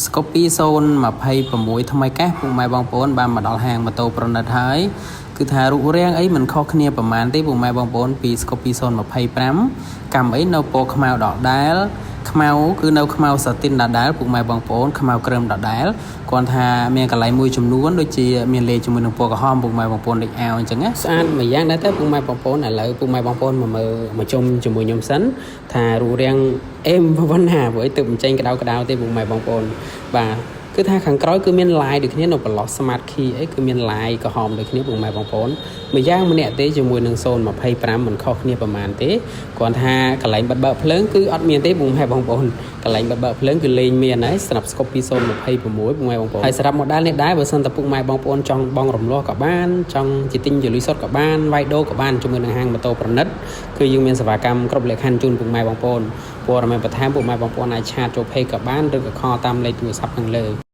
Scoopy 026ថ្មីកេះពុកម៉ែបងប្អូនបានមកដល់ហាងម៉ូតូប្រណិតហើយគឺថារូបរាងអីមិនខុសគ្នាប្រហែលទេពុកម៉ែបងប្អូនពី Scoopy 025កម្មអីនៅពណ៌ខ្មៅដដែលខ្មៅគឺនៅខ្មៅសាទីនដដែលពុកម៉ែបងប្អូនខ្មៅក្រឹមដដែលគ្រាន់ថាមានកន្លែងមួយចំនួនដូចជាមានលេជាមួយនឹងពណ៌ក្រហមពុកម៉ែបងប្អូនដូចអាវអញ្ចឹងណាស្អាតម្យ៉ាងដែរតែពុកម៉ែបងប្អូនឥឡូវពុកម៉ែបងប្អូនមកមើលមកជុំជាមួយខ្ញុំសិនថារូបរាងអេមប៉ុណ្ណាព្រោះអីទើបបញ្ចេញក្តៅក្តៅទេពុកម៉ែបងប្អូនបាទគឺថាខាងក្រោយគឺមានឡាយដូចគ្នានៅប្រឡោះ smart key អីគឺមានឡាយក្រហមដូចគ្នាពុកម៉ែបងប្អូនមួយយ៉ាងម្នាក់ទេជាមួយនឹង025មិនខុសគ្នាប្រហែលទេគ្រាន់ថាកន្លែងបិទបើកភ្លើងគឺអត់មានទេពុកម៉ែបងប្អូនកន្លែងបិទបើកភ្លើងគឺលែងមានហើយសម្រាប់ Scoopy 026ពុកម៉ែបងប្អូនហើយសម្រាប់ model នេះដែរបើសិនតែពុកម៉ែបងប្អូនចង់បងរំលោះក៏បានចង់ជាទិញជាលុយសុទ្ធក៏បានវាយដូក៏បានជាមួយនឹងហាងម៉ូតូប្រណិតគឺយើងមានសេវាកម្មគ្រប់លក្ខខណ្ឌជូនពុកម៉ែបងប្អូនព័ត៌មានបន្ថែមពុកម៉ែបងប្អូនអាច chat ចូល page ក៏បានឬក៏ call តាមលេខទូរស័ព្ទខាងលើ។